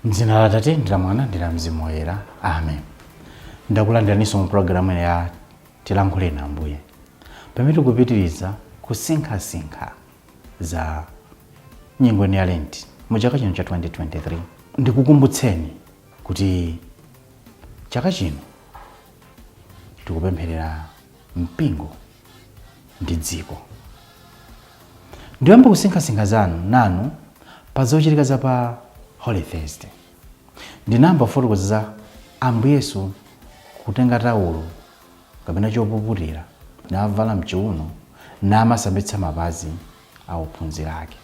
Mdzina la Atate ndi la Mwana ndi la Mzimu Woyera, amen. Ndakulandiraninso mu pulogalamu ya Tilankhuleni Ambuye, pamene tikupitiriza kusinkhasinkha za nyengo ya Lenti mu chaka chino cha 2023. Ndikukumbutseni kuti chaka chino tikupempherera mpingo ndi dziko. Ndiyamba kusinkhasinkha zanu nanu pa zochitika za pa Holy Thursday. Ndinayamba kufotokoza za Ambuye Yesu kutenga tawulo kapena chopuputira navala mchiuno namasambitsa mapazi a ophunzira ake,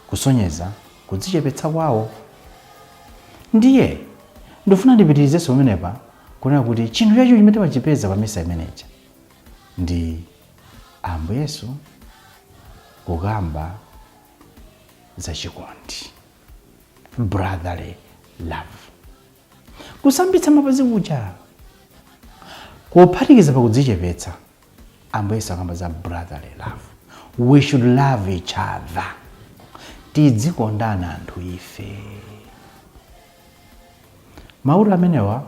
kusonyeza kudzichepetsa kwawo. Ndiye ndifuna ndipitirizenso pamenepa kunena kuti chinthu chachiwiri chimene timachipeza pa misa imeneja ndi Ambuye Yesu kukamba za chikondi, brotherly love. Kusambitsa mapazi kuja kuphatikiza pakudzichepetsa, Ambuye Yesu akamba za brotherly love. We should love each other. Tidzikondana anthu ife. Mawu amenewa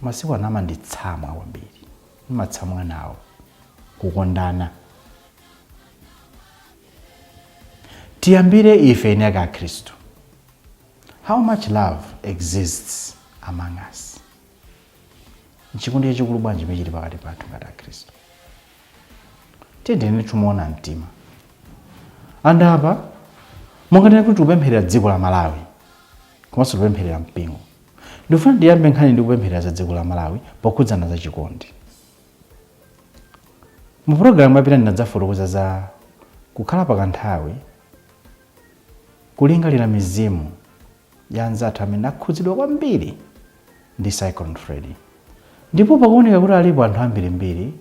masiku ano amanditsamwa kwambiri, ndimatsamwa nawo kukondana. Tiyambire ife eni ake Akhristu. How much love exists among us? Nchikondi chachikulu bwanji chimene chili pakati pathu ngati Akhristu? Tiyeni timuona mtima. Andapa monga kuti tikupempherera dziko la Malawi komanso tikupempherera mpingo, ndifuna ndiyambe nkhani ndi kupempherera za dziko la Malawi pokhudzana za chikondi. Mu pulogalamu yapita ndinadzafotokoza za kukhala pakanthawi kulingalira mizimu ya anzathu amene akhudzidwa kwambiri ndi Cyclone Freddy, ndipo pakuoneka kuti alipo anthu ambirimbiri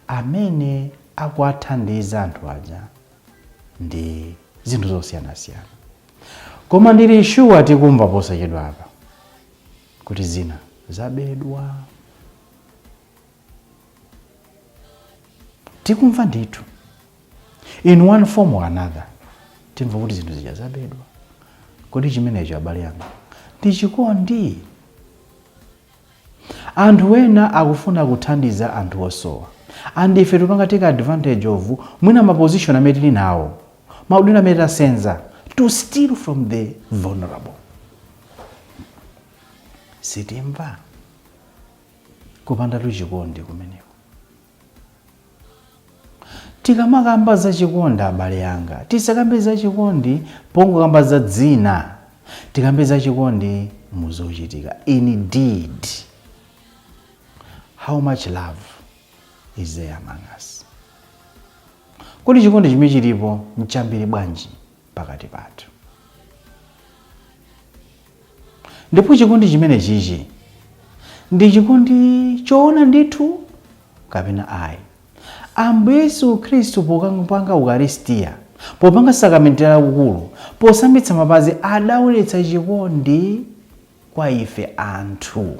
amene akuwathandiza anthu aja ndi zinthu zosiyanasiyana, koma ndili sure tikumva posachedwa apa kuti zina zabedwa. Tikumva ndithu in one form or another, timva kuti zinthu zija zabedwa. Kodi chimenecho, abale anga, ndi chikondi? Anthu ena akufuna kuthandiza anthu osowa, and ife tupanga take advantage of mwina ma position amene tili nawo, maudindo amene tasenza, to steal from the vulnerable. Sitimva kupandatu chikondi kumeneko. Tikamakamba za chikondi, abale anga, tisakambe za chikondi pongokamba za dzina, tikambe za chikondi muzochitika. Indeed, how much love is there among us? Kodi chikondi chimene chilipo nchambiri bwanji pakati pathu? Ndipo chikondi chimene chichi ndi chikondi choona ndithu kapena ayi? Ambuye Yesu Khristu popanga Ukaristiya, popanga sakramenti lalikulu, posambitsa mapazi, adaonetsa chikondi kwa ife anthu.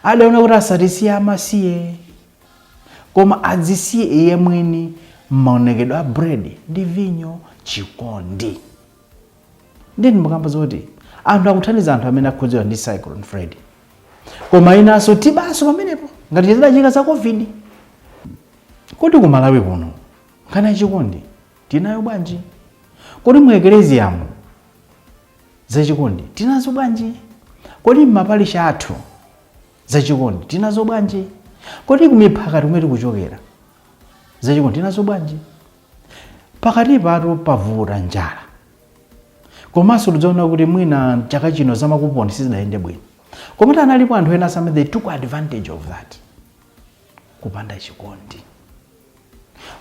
Adaona kuti asatisiye amasiye, koma adzisiye iye mwini m'maonekedwe a bread ndi vinyo, chikondi. Ndiye ndimukamba zoti anthu akuthandiza anthu amene akhudzidwa ndi Cyclone Freddy, koma inanso tibanso pamenepo ngati tidachika za COVID. Kodi ku Malawi kuno nkhani yachikondi tinayo bwanji? Kodi mu ekleziyamu zachikondi tinazo bwanji? Kodi m'mapalisha athu zachikondi tinazo bwanji? Kodi kumiphakati kumene tikuchokera zachikondi tinazo bwanji? Pakati patu pavuta njala, komanso tidzaona kuti mwina chaka chino zamakuponi sizidayende bwino, komatu analipo anthu ena amene they took advantage of that, kupanda chikondi.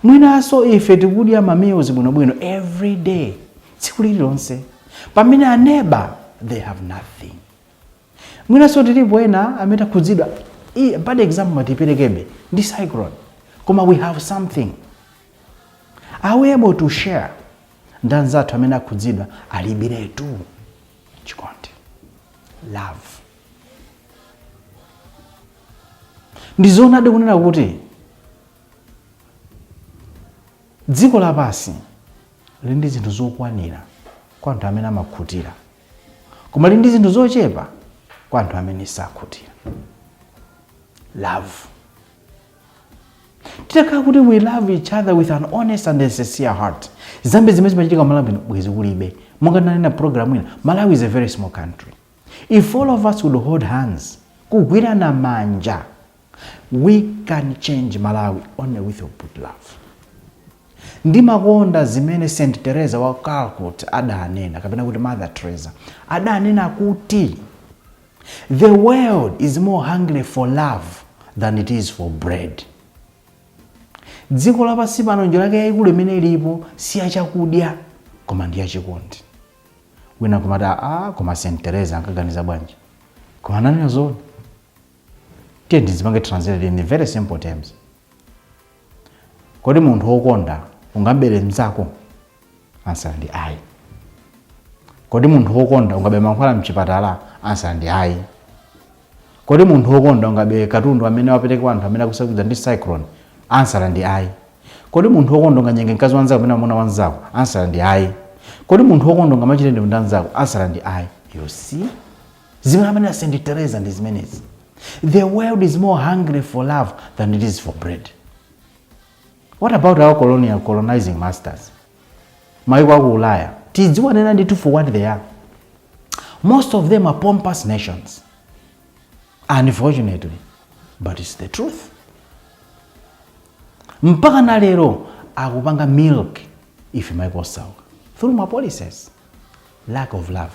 Mwinanso ife tikudya ma meals bwinobwino every day, tsiku lililonse, pamene aneba they have nothing. Mwinanso tilipo ena amene takhudzidwa, bad example matiperekebe ndi cyclone, koma we have something. Are we able to share? Ndi anzathu amene akhudzidwa alibiretu chikondi. Love. Ndi zoonadi kunena kuti dziko lapansi lili ndi zinthu zokwanira kwa anthu amene amakhutira, koma lili ndi zinthu zochepa kwa anthu amene sakhutira. Love. Titakhala kuti we love each other with an honest and a sincere heart, zambiri zimene zimachitika Malawi muno bwezi kulibe. Monga ndanena program ina, Malawi is a very small country. If all of us would hold hands, kugwirana manja, we can change Malawi only with a good love. Ndimakonda zimene St Teresa wa Calcutta adanena, kapena kuti Mother Teresa adanena kuti the world is more hungry for love than it is for bread. Dziko lapansi pano njala yake yayikulu imene ilipo si yachakudya koma ndi yachikondi. Wina kumati, "Ah, koma St Teresa ankaganiza bwanji?" Koma ananena zoona. Tiye ndizipange translate in very simple terms. Kodi munthu wokonda ungabere mnzako? Answer ndi ayi. Kodi munthu wokonda ungabe mankhwala mchipatala? Answer ndi ayi. Kodi munthu wokonda ungabe katundu amene wapereka anthu amene akusaukidwa ndi cyclone? Answer ndi ayi. Kodi munthu wokonda unganyenge mkazi wanzako kapena mwamuna wanzako? Answer ndi ayi. Kodi munthu wokonda ungamachite ndi anzako? Answer ndi ayi. You see, zimene amanena St Teresa ndi zimenezi. The world is more hungry for love than it is for bread. What about our colonial colonizing masters? Maiko aku Ulaya tidziwanena ndithu for what they are. Most of them are pompous nations, unfortunately, but it's the truth. Mpaka na lero akupanga milk ife maiko osauka through ma policies, lack of love,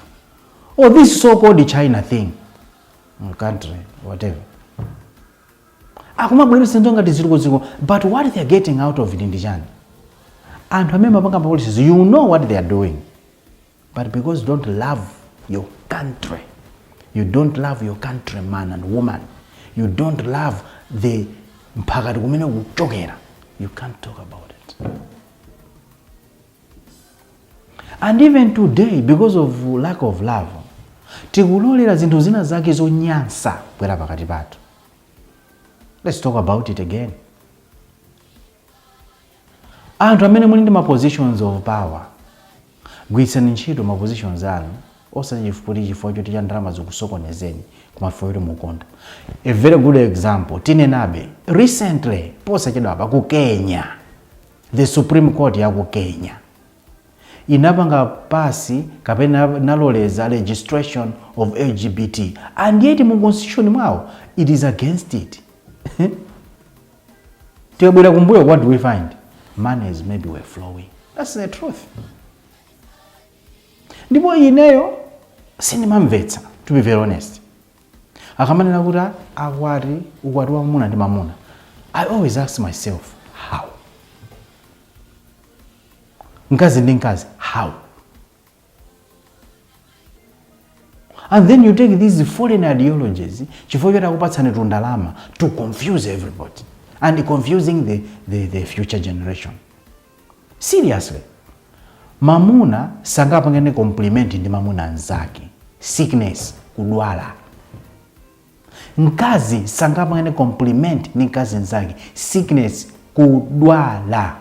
or this so-called China thing, country, whatever, akumabweretsa zinthu ngati zilikoziko, but what they are getting out of it ndi chani? Anthu amene mapanga ma policies, you know what they are doing, but because you don't love your country, you don't love your country man and woman, you don't love the mphakati kumene kuchokera, you can't talk about it. And even today, because of lack of love, tikulolera zinthu zina zake zonyansa kubwera pakati pathu. Let's talk about it again. Anthu amene muli ndi ma positions of power, gwiritsani ntchito ma positions anu, osati chifukwa choti cha ndalama zikusokonezeni, koma chifukwa choti mukonda. A very good example, tinenabe recently, posachedwa apa, ku Kenya, the Supreme Court ya ku Kenya inapanga pass kapena naloleza registration of LGBT, and yet mu constitution mwawo it is against it. Tikabwera kumbuyo, what do we find? Monies maybe were flowing. That's the truth. Ndipo ineyo sindimamvetsa, to be very honest, akamanena kuti akwati, ukwati wa mamuna ndi mamuna. I always ask myself, how? Mkazi ndi mkazi, how? And then you take these foreign ideologies chifukwa choti akupatsani tundalama to confuse everybody and confusing the future generation. Seriously, mamuna sangapangane compliment ndi mamuna anzake, sickness, kudwala. Mkazi sangapangane compliment ndi mkazi nzake, sickness, kudwala.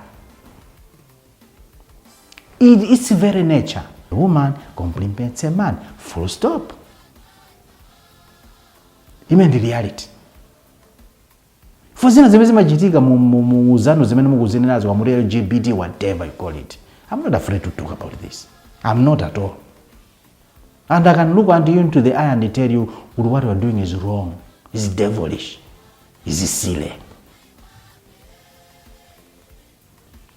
It's very nature. A woman compliments a man, full stop. Imene ndi reality. For zina zimene zimachitika mu zanu zimene mukuzinenazo, kamuti LGBT, whatever you call it, I'm not afraid to talk about this. I'm not at all. And I can look unto you into the eye and tell you what you are doing is wrong, is devilish, is silly.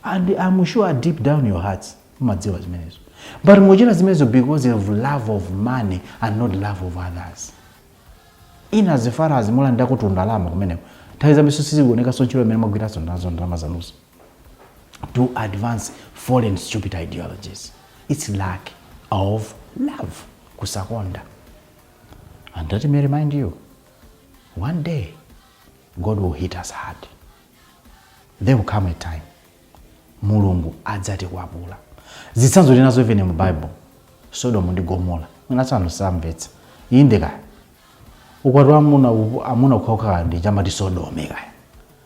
And I'm sure deep down your hearts mumadziwa zimenezo, but mukuchita zimenezo because of love of money and not love of others. In as far as mulandako tundalama kumeneko, nthawi zambiri sizikuonekanso ntchito imene mwagwiranso nazo ndalama zanuzo to advance foreign stupid ideologies. It's lack of love, kusakonda. And let me remind you, one day God will hit us hard. There will come a time Mulungu adzatikwapula. Zitsanzo tinazo even mu Bible, Sodomu ndi Gomora. Mwinanso anthu samvetsa. Inde kaya ukwati wa amuna, amuna okhaokha ndi chamati Sodomu kaya,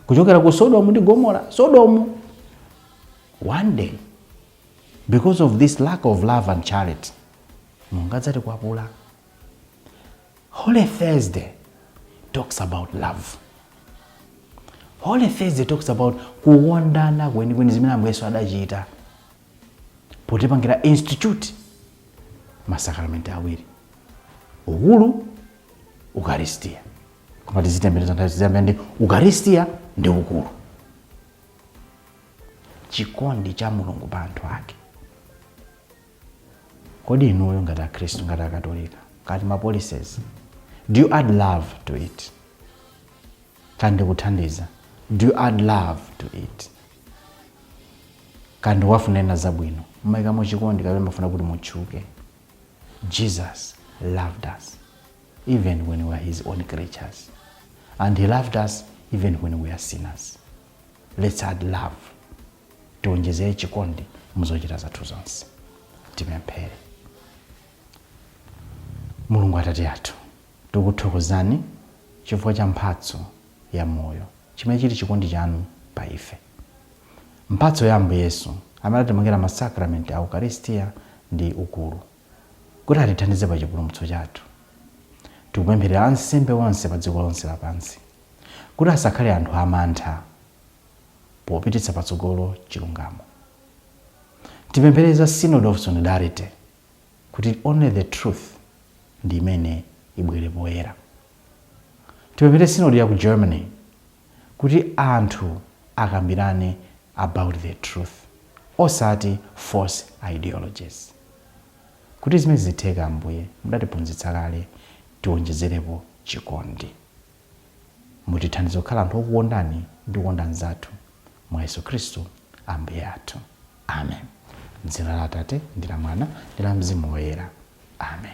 kuchokera ku Sodomu ndi Gomora. Sodomu one day, because of this lack of love and charity, Mulungu adzatikwapula. Holy Thursday talks about love. Holy Thursday talks about kukondana kwenikweni, zimene Ambuye Yesu adachita potipangira institute masakramenti awiri, ukulu, ukaristiya. Koma tizitembereza nthawi ziyambira ndi ukaristiya ndi ukulu, chikondi cha Mulungu pa anthu ake. Kodi inuyo ngati Akhristu, ngati Akatolika, ngati ma policies, do you add love to it? Kandi kuthandiza, do you add love to it? Kandi wafunena zabwino, mmayikamo chikondi kapena mafuna kuti mutchuke? Jesus loved us even when we were his own creatures, and he loved us even when we are sinners. Let's add love. Tionjezere chikondi muzochita zathu zonse. Tipemphere. Mulungu Atate athu, tikuthokozani chifukwa cha mphatso ya moyo, chimene chili chikondi chanu pa ife, mphatso ya Ambuye Yesu amene atimangira masakramenti a ukaristiya ndi ukulu kuti atithandize pa chipulumutso chathu. Tikupempherera ansembe onse pa dziko lonse lapansi kuti asakhale anthu amantha popititsa patsogolo chilungamo. Tipemphereza Synod of Solidarity kuti only the truth ndi imene ibwere poyera. Tipemphere Synod ya ku Germany kuti anthu akambirane about the truth, osati false ideologies. Kuti zimene zitheka, Ambuye, mudatiphunzitsa kale, tiwonjezerepo chikondi. Mutithandize kukhala anthu okukondani ndi kukonda anzathu, mwa Yesu Khristu Ambuye athu. Amen. Dzina la Atate ndi la Mwana ndi la Mzimu Woyera. Amen.